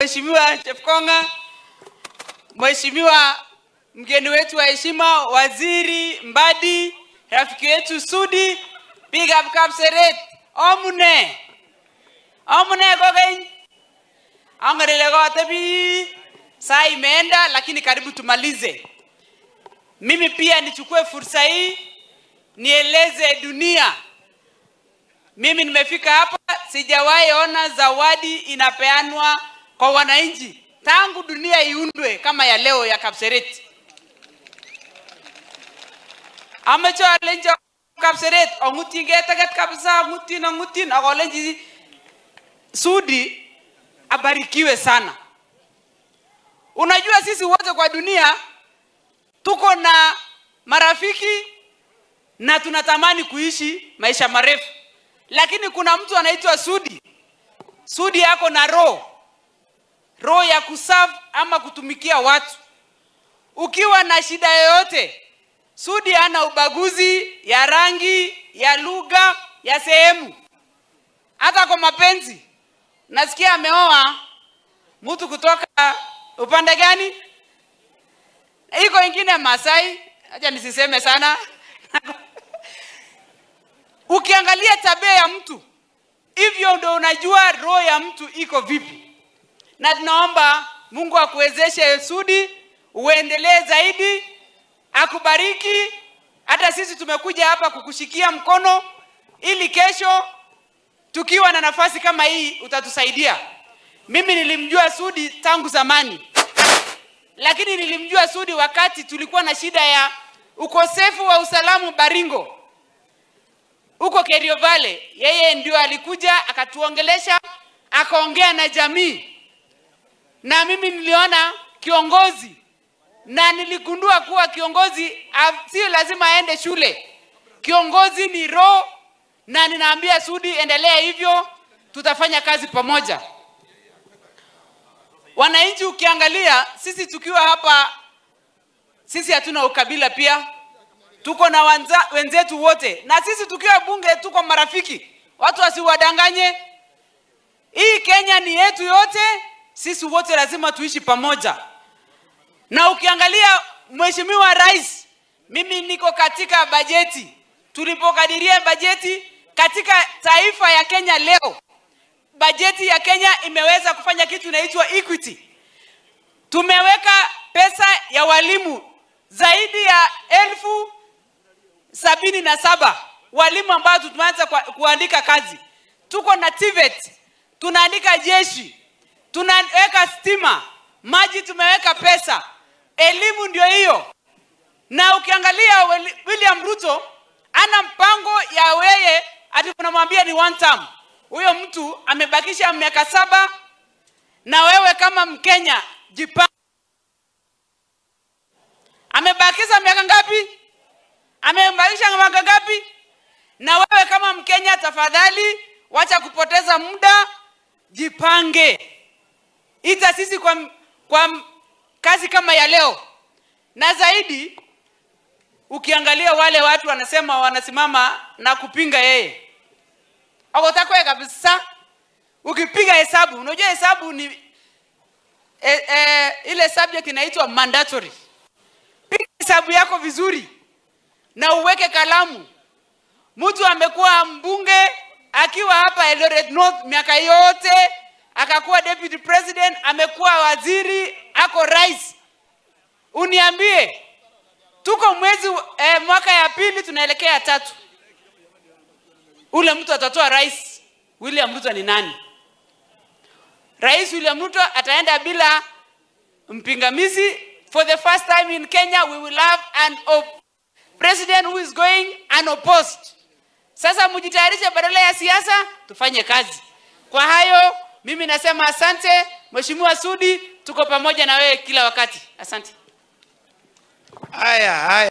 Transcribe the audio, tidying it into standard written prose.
Mheshimiwa Chepkonga, Mheshimiwa mgeni wetu wa heshima Waziri Mbadi, rafiki wetu Sudi, big up Kapseret, omune. Omune kokeny. Angelele kotebi saa imeenda lakini karibu tumalize. Mimi pia nichukue fursa hii nieleze dunia. Mimi nimefika hapa sijawahi ona zawadi inapeanwa kwa wananchi tangu dunia iundwe kama ya leo ya Kapseret. Amache alenji Kapseret ongutinge teget kabisa, ongutin ongutin akolenji Sudi abarikiwe sana. Unajua sisi wote kwa dunia tuko na marafiki na tunatamani kuishi maisha marefu. Lakini kuna mtu anaitwa Sudi. Sudi yako na roho. Roho ya kuserve ama kutumikia watu. Ukiwa na shida yoyote, Sudi hana ubaguzi ya rangi, ya lugha, ya sehemu. Hata kwa mapenzi. Nasikia ameoa mtu kutoka upande gani? Iko ingine Masai, acha nisiseme sana. Ukiangalia tabia ya mtu, hivyo ndio unajua roho ya mtu iko vipi. Na tunaomba Mungu akuwezeshe Sudi, uendelee zaidi, akubariki. Hata sisi tumekuja hapa kukushikia mkono ili kesho tukiwa na nafasi kama hii utatusaidia. Mimi nilimjua Sudi tangu zamani. Lakini nilimjua Sudi wakati tulikuwa na shida ya ukosefu wa usalamu Baringo. Huko Kerio Valley, yeye ndio alikuja akatuongelesha, akaongea na jamii. Na mimi niliona kiongozi na niligundua kuwa kiongozi sio lazima aende shule. Kiongozi ni roho, na ninaambia Sudi endelea hivyo, tutafanya kazi pamoja. Wananchi, ukiangalia sisi tukiwa hapa, sisi hatuna ukabila pia. Tuko na wenzetu wote. Na sisi tukiwa bunge tuko marafiki. Watu wasiwadanganye. Hii Kenya ni yetu yote. Sisi wote lazima tuishi pamoja. Na ukiangalia Mheshimiwa Rais, mimi niko katika bajeti. Tulipokadiria bajeti katika taifa ya Kenya leo, bajeti ya Kenya imeweza kufanya kitu inaitwa equity. Tumeweka pesa ya walimu zaidi ya 77,000 walimu ambao tumeanza kuandika kazi. Tuko na TVET, tunaandika jeshi, tunaweka stima, maji tumeweka pesa. Elimu ndio hiyo. Na ukiangalia William Ruto ana mpango ya weye ati tunamwambia ni one term. Huyo mtu amebakisha miaka 7, na wewe kama Mkenya jipange. Amebakisha miaka ngapi? Amebakisha miaka ngapi? Na wewe kama Mkenya tafadhali wacha kupoteza muda, jipange. Ita sisi kwa kazi kama ya leo. Na zaidi ukiangalia wale watu wanasema wanasimama na kupinga yeye. Hawatakwe kabisa. Ukipiga hesabu, unajua hesabu ni ile subject inaitwa mandatory. Piga hesabu yako vizuri na uweke kalamu. Mtu amekuwa mbunge akiwa hapa Eldoret North miaka yote, akakuwa deputy president, amekuwa waziri, ako rais. Uniambie, tuko mwezi mwaka ya pili tunaelekea 3. Ule mtu atatoa rais William Ruto ni nani? Rais William Ruto ataenda bila mpingamizi. For the first time in Kenya we will have an president who is going unopposed. Sasa mjitayarishe, badala ya siasa tufanye kazi. Kwa hayo mimi nasema asante Mheshimiwa Sudi, tuko pamoja na wewe kila wakati. Asante. Haya haya.